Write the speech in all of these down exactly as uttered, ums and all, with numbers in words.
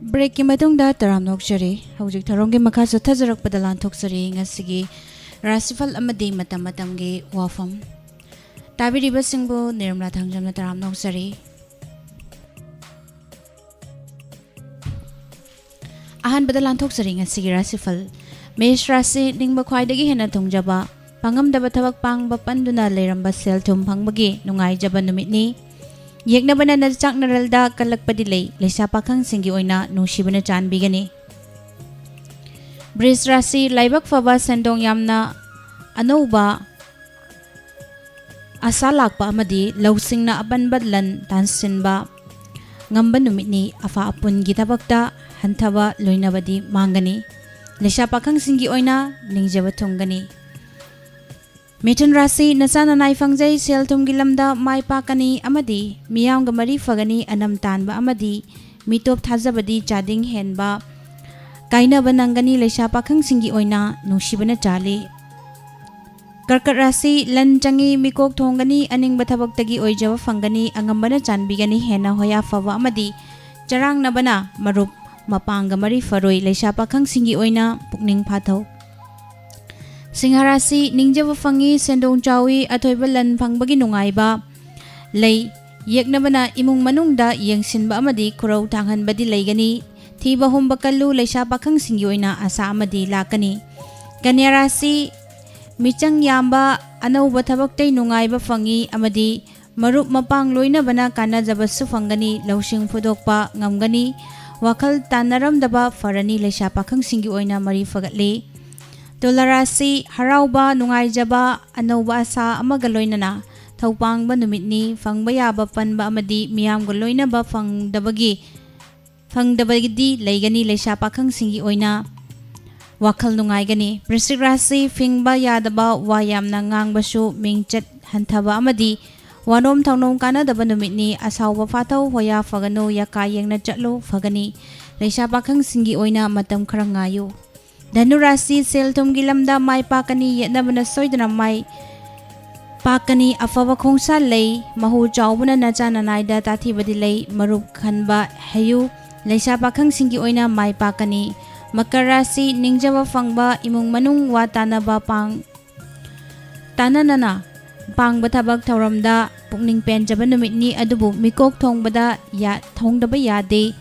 ꯕ꯭ꯔꯦꯛꯀꯤ ꯃꯇꯨꯡꯗ ꯇꯔꯥꯝꯅ ꯑꯣꯛꯆꯔꯤ꯫ ꯍꯧꯖꯤꯛ ꯊꯧꯔꯝꯒꯤ ꯃꯈꯥ ꯆꯠꯊꯖꯔꯛꯄꯗ ꯂꯥꯟꯊꯣꯛꯆꯔꯤ ꯉꯁꯤꯒꯤ ꯔꯥꯁꯤꯐꯜ ꯑꯃꯗꯤ ꯃꯇꯝ ꯃꯇꯝꯒꯤ ꯋꯥꯐꯝ꯫ ꯇꯥꯕꯤꯔꯤꯕꯁꯤꯡꯕꯨ ꯅꯤꯔꯃꯂꯥ ꯊꯥꯡꯖꯝꯅ ꯇꯔꯥꯝꯅ ꯑꯣꯛꯆꯔꯤ꯫ ꯑꯍꯥꯟꯕꯗ ꯂꯥꯟꯊꯣꯛꯆꯔꯤ ꯉꯁꯤꯒꯤ ꯔꯥꯁꯤꯐꯜ꯫ ꯃꯦꯁ ꯔꯥꯁꯤ ꯅꯤꯡꯕ ꯈ꯭ꯋꯥꯏꯗꯒꯤ ꯍꯦꯟꯅ ꯊꯨꯡꯖꯕ, ꯄꯥꯡꯉꯝꯗꯕ ꯊꯕꯛ ꯄꯥꯡꯕ ꯄꯟꯗꯨꯅ ꯂꯩꯔꯝꯕ ꯁꯦꯜ ꯊꯨꯝ ꯐꯪꯕꯒꯤ ꯅꯨꯡꯉꯥꯏꯖꯕ ꯅꯨꯃꯤꯠꯅꯤ꯫ ꯌꯦꯛꯅꯕꯅ ꯅꯆꯥꯛꯅꯔꯦꯜꯗ ꯀꯜꯂꯛꯄꯗꯤ ꯂꯩ, ꯂꯩꯁꯥ ꯄꯥꯈꯪꯁꯤꯡꯒꯤ ꯑꯣꯏꯅ ꯅꯨꯡꯁꯤꯕꯅ ꯆꯥꯟꯕꯤꯒꯅꯤ꯫ ꯕ꯭ꯔꯤꯖ ꯔꯥꯁꯤ ꯂꯥꯏꯕꯛ ꯐꯕ, ꯁꯦꯟꯗꯣꯡ ꯌꯥꯝꯅ ꯑꯅꯧꯕ ꯑꯁꯥ ꯂꯥꯛꯄ ꯑꯃꯗꯤ ꯂꯧꯁꯤꯡꯅ ꯑꯄꯟꯕ ꯂꯟ ꯇꯥꯟꯁꯤꯟꯕ ꯉꯝꯕ ꯅꯨꯃꯤꯠꯅꯤ꯫ ꯑꯐ ꯑꯄꯨꯟꯒꯤ ꯊꯕꯛꯇ ꯍꯟꯊꯕ ꯂꯣꯏꯅꯕꯗꯤ ꯃꯥꯡꯒꯅꯤ꯫ ꯂꯩꯁꯥ ꯄꯥꯈꯪꯁꯤꯡꯒꯤ ꯑꯣꯏꯅ ꯅꯤꯡꯖꯕ ꯊꯨꯡꯒꯅꯤ꯫ ꯃꯤꯊꯨꯟ ꯔꯥꯁꯤ ꯅꯆꯥ ꯅꯅꯥꯏ ꯐꯪꯖꯩ, ꯁꯦꯜ ꯊꯨꯝꯒꯤ ꯂꯝꯗ ꯃꯥꯏ ꯄꯥꯛꯀꯅꯤ ꯑꯃꯗꯤ ꯃꯤꯌꯥꯝꯒ ꯃꯔꯤ ꯐꯒꯅꯤ꯫ ꯑꯅꯝ ꯇꯥꯟꯕ ꯑꯃꯗꯤ ꯃꯤꯇꯣꯞ ꯊꯥꯖꯕꯗꯤ ꯆꯥꯗꯤꯡ ꯍꯦꯟꯕ ꯀꯥꯏꯅꯕ ꯅꯪꯒꯅꯤ꯫ ꯂꯩꯁꯥ ꯄꯥꯈꯪꯁꯤꯡꯒꯤ ꯑꯣꯏꯅ ꯅꯨꯡꯁꯤꯕꯅ ꯆꯥꯜꯂꯤ꯫ ꯀꯔꯀꯠ ꯔꯥꯁꯤ ꯂꯟ ꯆꯪꯉꯤ, ꯃꯤꯀꯣꯛ ꯊꯣꯡꯒꯅꯤ, ꯑꯅꯤꯡꯕ ꯊꯕꯛꯇꯒꯤ ꯑꯣꯏꯖꯕ ꯐꯪꯒꯅꯤ꯫ ꯑꯉꯝꯕꯅ ꯆꯥꯟꯕꯤꯒꯅꯤ꯫ ꯍꯦꯟꯅ ꯍꯣꯌꯥ ꯐꯕ ꯑꯃꯗꯤ ꯆꯔꯥꯡꯅꯕꯅ ꯃꯔꯨꯞ ꯃꯄꯥꯡꯒ ꯃꯔꯤ ꯐꯔꯣꯏ꯫ ꯂꯩꯁꯥ ꯄꯥꯈꯪꯁꯤꯡꯒꯤ ꯑꯣꯏꯅ ꯄꯨꯛꯅꯤꯡ ꯐꯥꯊꯧ꯫ ꯁꯤꯡꯍ ꯔꯥꯁꯤ ꯅꯤꯡꯖꯕ ꯐꯪꯉꯤ, ꯁꯦꯟꯗꯣꯡ ꯆꯥꯎꯏ, ꯑꯊꯣꯏꯕ ꯂꯟ ꯐꯪꯕꯒꯤ ꯅꯨꯡꯉꯥꯏꯕ ꯂꯩ꯫ ꯌꯦꯛꯅꯕꯅ ꯏꯃꯨꯡ ꯃꯅꯨꯡꯗ ꯌꯦꯡꯁꯤꯟꯕ ꯑꯃꯗꯤ ꯈꯨꯔꯧ ꯊꯥꯡꯍꯟꯕꯗꯤ ꯂꯩꯒꯅꯤ꯫ ꯊꯤꯕ ꯍꯨꯝꯕ ꯀꯜꯂꯨ, ꯂꯩꯁꯥ ꯄꯥꯈꯪꯁꯤꯡꯒꯤ ꯑꯣꯏꯅ ꯑꯁꯥ ꯑꯃꯗꯤ ꯂꯥꯛꯀꯅꯤ꯫ ꯀꯟꯌꯥ ꯔꯥꯁꯤ ꯃꯤꯆꯪ ꯌꯥꯝꯕ, ꯑꯅꯧꯕ ꯊꯕꯛꯇꯩ ꯅꯨꯡꯉꯥꯏꯕ ꯐꯪꯉꯤ ꯑꯃꯗꯤ ꯃꯔꯨꯞ ꯃꯄꯥꯡ ꯂꯣꯏꯅꯕꯅ ꯀꯥꯟꯅꯖꯕꯁꯨ ꯐꯪꯒꯅꯤ꯫ ꯂꯧꯁꯤꯡ ꯐꯨꯗꯣꯛꯄ ꯉꯝꯒꯅꯤ꯫ ꯋꯥꯈꯜ ꯇꯥꯟꯅꯔꯝꯗꯕ ꯐꯔꯅꯤ꯫ ꯂꯩꯁꯥ ꯄꯥꯈꯪꯁꯤꯡꯒꯤ ꯑꯣꯏꯅ ꯃꯔꯤ ꯐꯒꯠꯂꯤ꯫ ꯇꯨꯂꯥ ꯔꯥꯁꯤ ꯍꯔꯥꯎꯕ, ꯅꯨꯡꯉꯥꯏꯖꯕ, ꯑꯅꯧꯕ ꯑꯁꯥ ꯑꯃꯒ ꯂꯣꯏꯅꯅ ꯊꯧꯄꯥꯡꯕ ꯅꯨꯃꯤꯠꯅꯤ꯫ ꯐꯪꯕ ꯌꯥꯕ ꯄꯟꯕ ꯑꯃꯗꯤ ꯃꯤꯌꯥꯝꯒ ꯂꯣꯏꯅꯕ ꯐꯪꯗꯕꯒꯤ, ꯐꯪꯗꯕꯒꯤꯗꯤ ꯂꯩꯒꯅꯤ꯫ ꯂꯩꯁꯥ ꯄꯥꯈꯪꯁꯤꯡꯒꯤ ꯑꯣꯏꯅ ꯋꯥꯈꯜ ꯅꯨꯡꯉꯥꯏꯒꯅꯤ꯫ ꯕ꯭ꯔꯤꯁꯤꯛ ꯔꯥꯁꯤ ꯐꯤꯡꯕ ꯌꯥꯗꯕ, ꯋꯥ ꯌꯥꯝꯅ ꯉꯥꯡꯕꯁꯨ ꯃꯤꯡꯆꯠ ꯍꯟꯊꯕ ꯑꯃꯗꯤ ꯋꯥꯅꯣꯝ ꯊꯧꯅꯣꯝ ꯀꯥꯟꯅꯗꯕ ꯅꯨꯃꯤꯠꯅꯤ꯫ ꯑꯁꯥꯎꯕ ꯐꯥꯊꯧ, ꯍꯣꯌꯥ ꯐꯒꯅꯨ, ꯌꯥꯀꯥ ꯌꯦꯡꯅ ꯆꯠꯂꯨ ꯐꯒꯅꯤ꯫ ꯂꯩꯁꯥ ꯄꯥꯈꯪꯁꯤꯡꯒꯤ ꯑꯣꯏꯅ ꯃꯇꯝ ꯈꯔ ꯉꯥꯏꯌꯨ꯫ ꯙꯅꯨ ꯔꯥꯁꯤ ꯁꯦꯜ ꯊꯨꯝꯒꯤ ꯂꯝꯗ ꯃꯥꯏ ꯄꯥꯛꯀꯅꯤ, ꯌꯦꯠꯅꯕꯅ ꯁꯣꯏꯗꯅ ꯃꯥꯏ ꯄꯥꯛꯀꯅꯤ꯫ ꯑꯐꯕ ꯈꯣꯡꯁꯥ ꯂꯩ, ꯃꯍꯨ ꯆꯥꯎꯕꯅ ꯅꯆꯥ ꯅꯅꯥꯏꯗ ꯇꯥꯊꯤꯕꯗꯤ ꯂꯩ꯫ ꯃꯔꯨꯞ ꯈꯟꯕ ꯍꯩꯌꯨ, ꯂꯩꯁꯥ ꯄꯥꯈꯪꯁꯤꯡꯒꯤ ꯑꯣꯏꯅ ꯃꯥꯏ ꯄꯥꯛꯀꯅꯤ꯫ ꯃꯀꯔ ꯔꯥꯁꯤ, ꯅꯤꯡꯖꯕ ꯐꯪꯕ, ꯏꯃꯨꯡ ꯃꯅꯨꯡ ꯋꯥ ꯇꯥꯅꯕ ꯄꯥꯡ ꯇꯥꯅꯅꯅ ꯄꯥꯡꯕ ꯊꯕꯛ ꯊꯧꯔꯝꯗ ꯄꯨꯛꯅꯤꯡ ꯄꯦꯟꯖꯕ ꯅꯨꯃꯤꯠꯅꯤ, ꯑꯗꯨꯕꯨ ꯃꯤꯀꯣꯛ ꯊꯣꯡꯕꯗ ꯌꯥ-, ꯊꯣꯡꯗꯕ ꯌꯥꯗꯦ꯫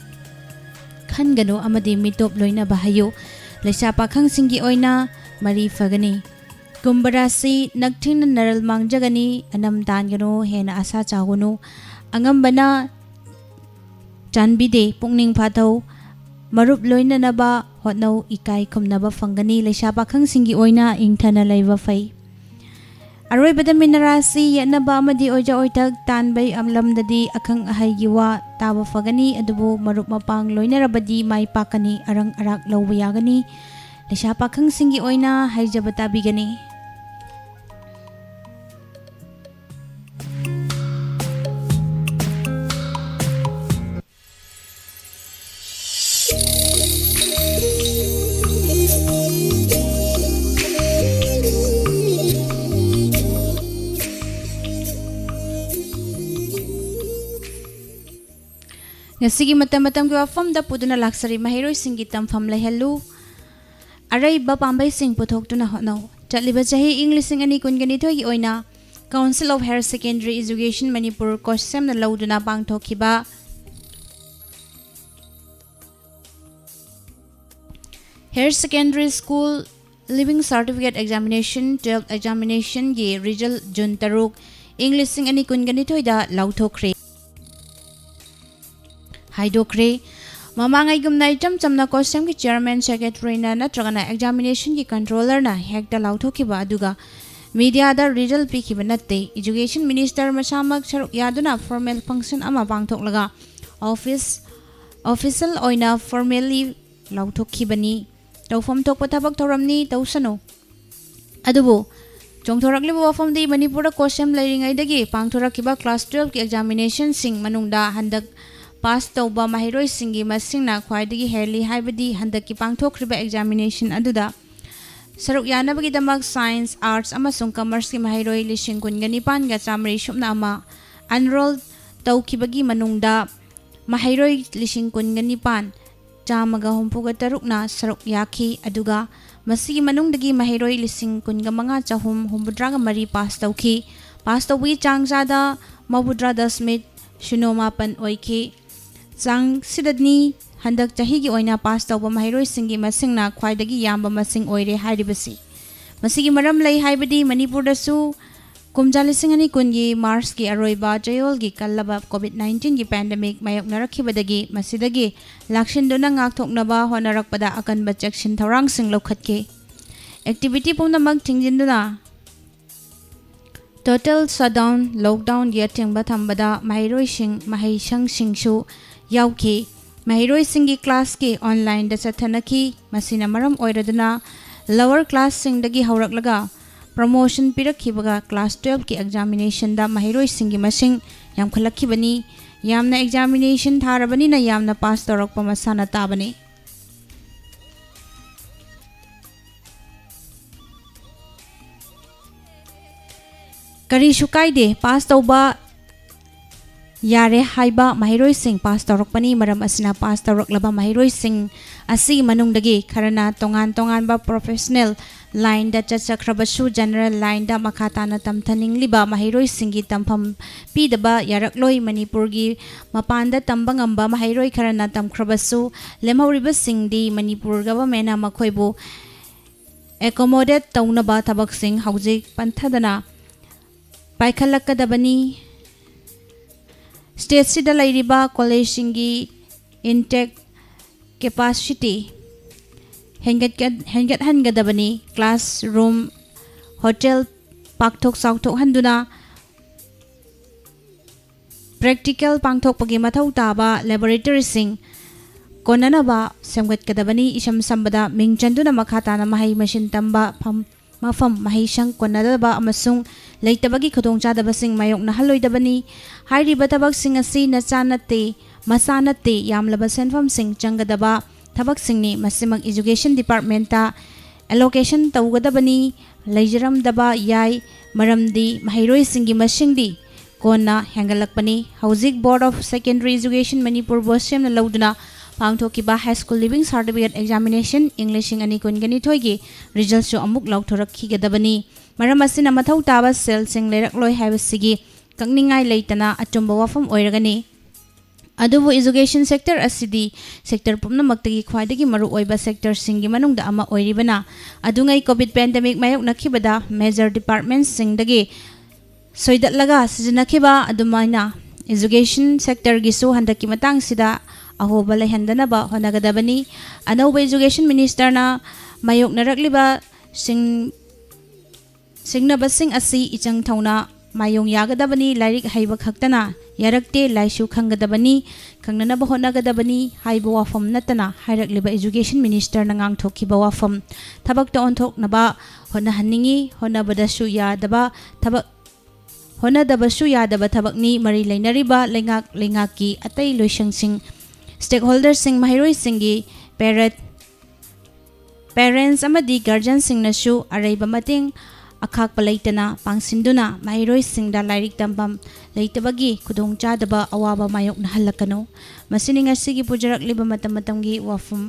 ꯈꯟꯒꯅꯨ ꯑꯃꯗꯤ ꯃꯤꯇꯣꯞ ꯂꯣꯏꯅꯕ ꯍꯥꯏꯌꯨ꯫ ꯂꯩꯁꯥ ꯄꯥꯈꯪꯁꯤꯡꯒꯤ ꯑꯣꯏꯅ ꯃꯔꯤ ꯐꯒꯅꯤ꯫ ꯀꯨꯝꯚ ꯔꯥꯁꯤ, ꯅꯛꯊꯤꯡꯅ ꯅꯔꯜ ꯃꯥꯡꯖꯒꯅꯤ, ꯑꯅꯝ ꯇꯥꯟꯒꯅꯨ, ꯍꯦꯟꯅ ꯑꯁꯥ ꯆꯥꯎꯒꯅꯨ꯫ ꯑꯉꯝꯕꯅ ꯆꯥꯟꯕꯤꯗꯦ, ꯄꯨꯛꯅꯤꯡ ꯐꯥꯊꯧ, ꯃꯔꯨꯞ ꯂꯣꯏꯅꯅꯕ ꯍꯣꯠꯅꯧ, ꯏꯀꯥꯏ ꯈꯨꯝꯅꯕ ꯐꯪꯒꯅꯤ꯫ ꯂꯩꯁꯥ ꯄꯥꯈꯪꯁꯤꯡꯒꯤ ꯑꯣꯏꯅ ꯏꯪꯊꯅ ꯂꯩꯕ ꯐꯩ꯫ ꯑꯔꯣꯏꯕꯗ ꯃꯤꯅ ꯔꯥꯁꯤ, ꯌꯦꯠꯅꯕ ꯑꯃꯗꯤ ꯑꯣꯏꯖ ꯑꯣꯏꯊꯛ ꯇꯥꯟꯕꯩ ꯂꯝꯗꯗꯤ ꯑꯈꯪ ꯑꯍꯩꯒꯤ ꯋꯥ ꯇꯥꯕ ꯐꯒꯅꯤ, ꯑꯗꯨꯕꯨ ꯃꯔꯨꯞ ꯃꯄꯥꯡ ꯂꯣꯏꯅꯔꯕꯗꯤ ꯃꯥꯏ ꯄꯥꯛꯀꯅꯤ, ꯑꯔꯪ ꯑꯔꯥꯛ ꯂꯧꯕ ꯌꯥꯒꯅꯤ꯫ ꯂꯩꯁꯥ ꯄꯥꯈꯪꯁꯤꯡꯒꯤ ꯑꯣꯏꯅ ꯍꯥꯏꯖꯕ ꯇꯥꯕꯤꯒꯅꯤ꯫ ꯉꯁꯤꯒꯤ ꯃꯇꯝ ꯃꯇꯝꯒꯤ ꯋꯥꯐꯝꯗ ꯄꯨꯗꯨꯅ ꯂꯥꯛꯆꯔꯤ ꯃꯍꯩꯔꯣꯏꯁꯤꯡꯒꯤ ꯇꯝꯐꯝ ꯂꯩꯍꯜꯂꯨ꯫ ꯑꯔꯩꯕ ꯄꯥꯝꯕꯩꯁꯤꯡ ꯄꯨꯊꯣꯛꯇꯨꯅ ꯍꯣꯠꯅꯧ꯫ ꯆꯠꯂꯤꯕ ꯆꯍꯤ ꯏꯪ ꯂꯤꯁꯤꯡ ꯑꯅꯤ ꯀꯨꯟꯒ ꯅꯤꯊꯣꯏꯒꯤ ꯑꯣꯏꯅ Council of Higher Secondary Education Manipur ꯀꯣ ꯁꯦꯝꯅ ꯂꯧꯗꯨꯅ ꯄꯥꯡꯊꯣꯛꯈꯤꯕ Higher Secondary School Leaving Certificate Examination, twelve examinationꯒꯤ result June ꯇꯔꯨꯛ, ꯏꯪ ꯂꯤꯁꯤꯡ ꯑꯅꯤ ꯀꯨꯟꯒ ꯅꯤꯊꯣꯏꯗ ꯂꯥꯎꯊꯣꯛꯈ꯭ꯔꯦ꯫ ꯍꯥꯏꯗꯣꯛꯈ꯭ꯔꯦ꯫ ꯃꯃꯥꯡꯉꯩꯒꯨꯝꯅ ꯏꯆꯝ ꯆꯝꯅ ꯀꯣ ꯁꯦꯝꯒꯤ chairman, secretaryꯅ ꯅꯠꯇ꯭ꯔꯒꯅ examinationꯒꯤ controllerꯅ ꯍꯦꯛꯇ ꯂꯥꯎꯊꯣꯛꯈꯤꯕ ꯑꯗꯨꯒ mediaꯗ result ꯄꯤꯈꯤꯕ ꯅꯠꯇꯦ꯫ Education Minister ꯃꯁꯥꯃꯛ ꯁꯔꯨꯛ ꯌꯥꯗꯨꯅ formal function ꯑꯃ ꯄꯥꯡꯊꯣꯛꯂꯒ office, official ꯑꯣꯏꯅ formally ꯂꯥꯎꯊꯣꯛꯈꯤꯕꯅꯤ꯫ ꯇꯧꯐꯝ ꯊꯣꯛꯄ ꯊꯕꯛ ꯊꯧꯔꯝꯅꯤ, ꯇꯧꯁꯅꯨ꯫ ꯑꯗꯨꯕꯨ ꯆꯣꯡꯊꯣꯔꯛꯂꯤꯕ ꯋꯥꯐꯝꯗꯤ ꯃꯅꯤꯄꯨꯔꯗ ꯀꯣ ꯁꯦꯝ ꯂꯩꯔꯤꯉꯩꯗꯒꯤ ꯄꯥꯡꯊꯣꯔꯛꯈꯤꯕ class twelveꯀꯤ examinationꯁꯤꯡ ꯃꯅꯨꯡꯗ ꯍꯟꯗꯛ pass ꯇꯧꯕ ꯃꯍꯩꯔꯣꯏꯁꯤꯡꯒꯤ ꯃꯁꯤꯡꯅ ꯈ꯭ꯋꯥꯏꯗꯒꯤ ꯍꯦꯜꯂꯤ ꯍꯥꯏꯕꯗꯤ ꯍꯟꯗꯛꯀꯤ ꯄꯥꯡꯊꯣꯛꯈ꯭ꯔꯤꯕ examination ꯑꯗꯨꯗ ꯁꯔꯨꯛ ꯌꯥꯅꯕꯒꯤꯗꯃꯛ science, arts ꯑꯃꯁꯨꯡ commerceꯀꯤ ꯃꯍꯩꯔꯣꯏ ꯂꯤꯁꯤꯡ ꯀꯨꯟꯒ ꯅꯤꯄꯥꯟꯒ ꯆꯥꯃꯔꯤ ꯁꯨꯞꯅ ꯑꯃ enroll ꯇꯧꯈꯤꯕꯒꯤ ꯃꯅꯨꯡꯗ ꯃꯍꯩꯔꯣꯏ ꯂꯤꯁꯤꯡ ꯀꯨꯟꯒ ꯅꯤꯄꯥꯟ ꯆꯥꯝꯃꯒ ꯍꯨꯝꯐꯨꯒ ꯇꯔꯨꯛꯅ ꯁꯔꯨꯛ ꯌꯥꯈꯤ꯫ ꯑꯗꯨꯒ ꯃꯁꯤꯒꯤ ꯃꯅꯨꯡꯗꯒꯤ ꯃꯍꯩꯔꯣꯏ ꯂꯤꯁꯤꯡ ꯀꯨꯟꯒ ꯃꯉꯥ ꯆꯍꯨꯝ ꯍꯨꯝꯐꯨꯇꯔꯥꯒ ꯃꯔꯤ ꯄꯥꯁ ꯇꯧꯈꯤ꯫ ꯄꯥꯁ ꯇꯧꯕꯒꯤ ꯆꯥꯡ ꯆꯥꯗ ꯃꯧꯗ꯭ꯔꯥ ꯗꯁꯃꯤꯛ ꯁꯤꯅꯣ ꯃꯥꯄꯟ ꯑꯣꯏꯈꯤ꯫ ꯆꯥꯡꯁꯤꯗꯅꯤ ꯍꯟꯗꯛ ꯆꯍꯤꯒꯤ ꯑꯣꯏꯅ ꯄꯥꯁ ꯇꯧꯕ ꯃꯍꯩꯔꯣꯏꯁꯤꯡꯒꯤ ꯃꯁꯤꯡꯅ ꯈ꯭ꯋꯥꯏꯗꯒꯤ ꯌꯥꯝꯕ ꯃꯁꯤꯡ ꯑꯣꯏꯔꯦ ꯍꯥꯏꯔꯤꯕꯁꯤ꯫ ꯃꯁꯤꯒꯤ ꯃꯔꯝ ꯂꯩ ꯍꯥꯏꯕꯗꯤ ꯃꯅꯤꯄꯨꯔꯗꯁꯨ ꯀꯨꯝꯖꯥ ꯂꯤꯁꯤꯡ ꯑꯅꯤ ꯀꯨꯟꯒꯤ ꯃꯥꯔꯆꯀꯤ ꯑꯔꯣꯏꯕ ꯆꯌꯣꯜꯒꯤ ꯀꯜꯂꯕ ꯀꯣꯚꯤꯗ ꯅꯥꯏꯟꯇꯤꯟꯒꯤ ꯄꯦꯟꯗꯦꯃꯤꯛ ꯃꯥꯌꯣꯛꯅꯔꯛꯈꯤꯕꯗꯒꯤ ꯃꯁꯤꯗꯒꯤ ꯂꯥꯛꯁꯤꯟꯗꯨꯅ ꯉꯥꯛꯊꯣꯛꯅꯕ ꯍꯣꯠꯅꯔꯛꯄꯗ ꯑꯀꯟꯕ ꯆꯦꯛꯁꯤꯟ ꯊꯧꯔꯥꯡꯁꯤꯡ ꯂꯧꯈꯠꯈꯤ꯫ ꯑꯦꯛꯇꯤꯚꯤꯇꯤ ꯄꯨꯝꯅꯃꯛ ꯊꯤꯡꯖꯤꯟꯗꯨꯅ ꯇꯣꯇꯦꯜ ꯁꯠꯗꯥꯎꯟ, ꯂꯣꯛꯗꯥꯎꯟꯒꯤ ꯑꯊꯤꯡꯕ ꯊꯝꯕꯗ ꯃꯍꯩꯔꯣꯏꯁꯤꯡ, ꯃꯍꯩꯁꯪꯁꯤꯡꯁꯨ ꯌꯥꯎꯈꯤ꯫ ꯃꯍꯩꯔꯣꯏꯁꯤꯡꯒꯤ ꯀ꯭ꯂꯥꯁꯀꯤ ꯑꯣꯟꯂꯥꯏꯟꯗ ꯆꯠꯊꯅꯈꯤ꯫ ꯃꯁꯤꯅ ꯃꯔꯝ ꯑꯣꯏꯔꯗꯨꯅ ꯂꯋꯔ ꯀ꯭ꯂꯥꯁꯁꯤꯡꯗꯒꯤ ꯍꯧꯔꯛꯂꯒ ꯄ꯭ꯔꯃꯣꯁꯟ ꯄꯤꯔꯛꯈꯤꯕꯒ ꯀ꯭ꯂꯥꯁ ꯇꯨꯌꯦꯜꯐꯀꯤ ꯑꯦꯛꯖꯥꯃꯤꯅꯦꯁꯟꯗ ꯃꯍꯩꯔꯣꯏꯁꯤꯡꯒꯤ ꯃꯁꯤꯡ ꯌꯥꯝꯈꯠꯂꯛꯈꯤꯕꯅꯤ꯫ ꯌꯥꯝꯅ ꯑꯦꯛꯖꯥꯃꯤꯅꯦꯁꯟ ꯊꯥꯔꯕꯅꯤꯅ ꯌꯥꯝꯅ ꯄꯥꯁ ꯇꯧꯔꯛꯄ ꯃꯁꯥꯅ ꯇꯥꯕꯅꯤ꯫ ꯀꯔꯤꯁꯨ ꯀꯥꯏꯗꯦ, ꯄꯥꯁ ꯇꯧꯕ ꯌꯥꯔꯦ ꯍꯥꯏꯕ ꯃꯍꯩꯔꯣꯏꯁꯤꯡ ꯄꯥꯁ ꯇꯧꯔꯛꯄꯅꯤ꯫ ꯃꯔꯝ ꯑꯁꯤꯅ ꯄꯥꯁ ꯇꯧꯔꯛꯂꯕ ꯃꯍꯩꯔꯣꯏꯁꯤꯡ ꯑꯁꯤꯒꯤ ꯃꯅꯨꯡꯗꯒꯤ ꯈꯔꯅ ꯇꯣꯉꯥꯟ ꯇꯣꯉꯥꯟꯕ ꯄ꯭ꯔꯣꯐꯦꯁꯅꯦꯜ ꯂꯥꯏꯟꯗ ꯆꯠꯆꯈ꯭ꯔꯕꯁꯨ ꯖꯦꯅꯔꯦꯜ ꯂꯥꯏꯟꯗ ꯃꯈꯥ ꯇꯥꯅ ꯇꯝꯊꯅꯤꯡꯂꯤꯕ ꯃꯍꯩꯔꯣꯏꯁꯤꯡꯒꯤ ꯇꯝꯐꯝ ꯄꯤꯗꯕ ꯌꯥꯔꯛꯂꯣꯏ꯫ ꯃꯅꯤꯄꯨꯔꯒꯤ ꯃꯄꯥꯟꯗ ꯇꯝꯕ ꯉꯝꯕ ꯃꯍꯩꯔꯣꯏ ꯈꯔꯅ ꯇꯝꯈ꯭ꯔꯕꯁꯨ ꯂꯦꯝꯍꯧꯔꯤꯕꯁꯤꯡꯗꯤ ꯃꯅꯤꯄꯨꯔ ꯒꯚꯔꯟꯃꯦꯟꯅ ꯃꯈꯣꯏꯕꯨ ꯑꯦꯀꯣꯃꯣꯗꯦꯠ ꯇꯧꯅꯕ ꯊꯕꯛꯁꯤꯡ ꯍꯧꯖꯤꯛ ꯄꯟꯊꯗꯅ ꯄꯥꯏꯈꯠꯂꯛꯀꯗꯕꯅꯤ꯫ ꯁ꯭ꯇꯦꯠꯁꯤꯗ ꯂꯩꯔꯤꯕ ꯀꯣꯂꯦꯖꯁꯤꯡꯒꯤ ꯏꯟꯇꯦꯛ ꯀꯦꯄꯥꯁꯤꯇꯤ ꯍꯦꯟꯒꯠꯀ-, ꯍꯦꯟꯒꯠꯍꯟꯒꯗꯕꯅꯤ꯫ ꯀ꯭ꯂꯥꯁꯔꯨꯝ, ꯍꯣꯇꯦꯜ ꯄꯥꯛꯊꯣꯛ ꯆꯥꯎꯊꯣꯛꯍꯟꯗꯨꯅ ꯄ꯭ꯔꯦꯛꯇꯤꯀꯦꯜ ꯄꯥꯡꯊꯣꯛꯄꯒꯤ ꯃꯊꯧ ꯇꯥꯕ ꯂꯦꯕꯣꯔꯦꯇꯔꯤꯁꯤꯡ ꯀꯣꯟꯅꯅꯕ ꯁꯦꯝꯒꯠꯀꯗꯕꯅꯤ꯫ ꯏꯁꯝ ꯁꯝꯕꯗ ꯃꯤꯡ ꯆꯟꯗꯨꯅ ꯃꯈꯥ ꯇꯥꯅ ꯃꯍꯩ ꯃꯁꯤꯡ ꯇꯝꯕ ꯐꯝ-, ꯃꯐꯝ, ꯃꯍꯩꯁꯪ ꯀꯣꯟꯅꯗꯕ ꯑꯃꯁꯨꯡ ꯂꯩꯇꯕꯒꯤ ꯈꯨꯗꯣꯡꯆꯥꯗꯕꯁꯤꯡ ꯃꯥꯌꯣꯛꯅꯍꯜꯂꯣꯏꯗꯕꯅꯤ꯫ ꯍꯥꯏꯔꯤꯕ ꯊꯕꯛꯁꯤꯡ ꯑꯁꯤ ꯅꯆꯥ ꯅꯠꯇꯦ, ꯃꯆꯥ ꯅꯠꯇꯦ, ꯌꯥꯝꯂꯕ ꯁꯦꯟꯐꯝꯁꯤꯡ ꯆꯪꯒꯗꯕ ꯊꯕꯛꯁꯤꯡꯅꯤ꯫ ꯃꯁꯤꯃꯛ ꯏꯖꯨꯀꯦꯁꯟ ꯗꯤꯄꯥꯔꯠꯃꯦꯟꯇ ꯑꯦꯂꯣꯀꯦꯁꯟ ꯇꯧꯒꯗꯕꯅꯤ꯫ ꯂꯩꯖꯔꯝꯗꯕ ꯌꯥꯏ, ꯃꯔꯝꯗꯤ ꯃꯍꯩꯔꯣꯏꯁꯤꯡꯒꯤ ꯃꯁꯤꯡꯗꯤ ꯀꯣꯟꯅ ꯍꯦꯟꯒꯠꯂꯛꯄꯅꯤ꯫ ꯍꯧꯖꯤꯛ Board of Secondary Education ꯃꯅꯤꯄꯨꯔꯕꯨ ꯁꯦꯝꯅ ꯂꯧꯗꯨꯅ ꯄꯥꯡꯊꯣꯛꯈꯤꯕ High School Leaving Certificate Examination ꯏꯪ ꯂꯤꯁꯤꯡ ꯑꯅꯤ ꯀꯨꯟꯒ ꯅꯤꯊꯣꯏꯒꯤ resultꯁꯨ ꯑꯃꯨꯛ ꯂꯥꯎꯊꯣꯔꯛꯈꯤꯒꯗꯕꯅꯤ꯫ ꯃꯔꯝ ꯑꯁꯤꯅ ꯃꯊꯧ ꯇꯥꯕ ꯁꯦꯜꯁꯤꯡ ꯂꯩꯔꯛꯂꯣꯏ ꯍꯥꯏꯕꯁꯤꯒꯤ ꯀꯛꯅꯤꯡꯉꯥꯏ ꯂꯩꯇꯅ ꯑꯆꯨꯝꯕ ꯋꯥꯐꯝ ꯑꯣꯏꯔꯒꯅꯤ꯫ ꯑꯗꯨꯕꯨ education sector ꯑꯁꯤꯗꯤ sector ꯄꯨꯝꯅꯃꯛꯇꯒꯤ ꯈ꯭ꯋꯥꯏꯗꯒꯤ ꯃꯔꯨꯑꯣꯏꯕ sectorꯁꯤꯡꯒꯤ ꯃꯅꯨꯡꯗ ꯑꯃ ꯑꯣꯏꯔꯤꯕꯅ, ꯑꯗꯨꯉꯩ COVID pandemic ꯃꯥꯌꯣꯛꯅꯈꯤꯕꯗ major departmentꯁꯤꯡꯗꯒꯤ ꯁꯣꯏꯗꯠꯂꯒ ꯁꯤꯖꯤꯟꯅꯈꯤꯕ ꯑꯗꯨꯃꯥꯏꯅ education sectorꯒꯤꯁꯨ ꯍꯟꯗꯛꯀꯤ ꯃꯇꯥꯡꯁꯤꯗ ꯑꯍꯣꯕ ꯂꯩꯍꯟꯗꯅꯕ ꯍꯣꯠꯅꯒꯗꯕꯅꯤ꯫ ꯑꯅꯧꯕ education ministerꯅ ꯃꯥꯌꯣꯛꯅꯔꯛꯂꯤꯕ ꯁꯤꯡ-, ꯁꯤꯡꯅꯕꯁꯤꯡ ꯑꯁꯤ ꯏꯆꯪ ꯊꯧꯅ ꯃꯥꯌꯣꯡ ꯌꯥꯒꯗꯕꯅꯤ꯫ ꯂꯥꯏꯔꯤꯛ ꯍꯩꯕ ꯈꯛꯇꯅ ꯌꯥꯔꯛꯇꯦ, ꯂꯥꯏꯁꯨ ꯈꯪꯒꯗꯕꯅꯤ, ꯈꯪꯅꯅꯕ ꯍꯣꯠꯅꯒꯗꯕꯅꯤ ꯍꯥꯏꯕ ꯋꯥꯐꯝ ꯅꯠꯇꯅ ꯍꯥꯏꯔꯛꯂꯤꯕ education ministerꯅ ꯉꯥꯡꯊꯣꯛꯈꯤꯕ ꯋꯥꯐꯝ ꯊꯕꯛꯇ ꯑꯣꯟꯊꯣꯛꯅꯕ ꯍꯣꯠꯅꯍꯟꯅꯤꯡꯏ꯫ ꯍꯣꯠꯅꯕꯗꯁꯨ ꯌꯥꯗꯕ ꯊꯕꯛ, ꯍꯣꯠꯅꯗꯕꯁꯨ ꯌꯥꯗꯕ ꯊꯕꯛꯅꯤ꯫ ꯃꯔꯤ ꯂꯩꯅꯔꯤꯕ ꯂꯩꯉꯥꯛ, ꯂꯩꯉꯥꯛꯀꯤ ꯑꯇꯩ ꯂꯣꯏꯁꯪꯁꯤꯡ, stakeholderꯁꯤꯡ, ꯃꯍꯩꯔꯣꯏꯁꯤꯡꯒꯤ parent, parents ꯑꯃꯗꯤ guardianꯁꯤꯡꯅꯁꯨ ꯑꯔꯩꯕ ꯃꯇꯦꯡ ꯑꯈꯥꯛꯄ ꯂꯩꯇꯅ ꯄꯥꯡꯁꯤꯟꯗꯨꯅ ꯃꯍꯩꯔꯣꯏꯁꯤꯡꯗ ꯂꯥꯏꯔꯤꯛ ꯇꯝꯐꯝ ꯂꯩꯇꯕꯒꯤ ꯈꯨꯗꯣꯡꯆꯥꯗꯕ ꯑꯋꯥꯕ ꯃꯥꯌꯣꯛꯅꯍꯜꯂꯛꯀꯅꯨ꯫ ꯃꯁꯤꯅꯤ ꯉꯁꯤꯒꯤ ꯄꯨꯖꯔꯛꯂꯤꯕ ꯃꯇꯝ ꯃꯇꯝꯒꯤ ꯋꯥꯐꯝ꯫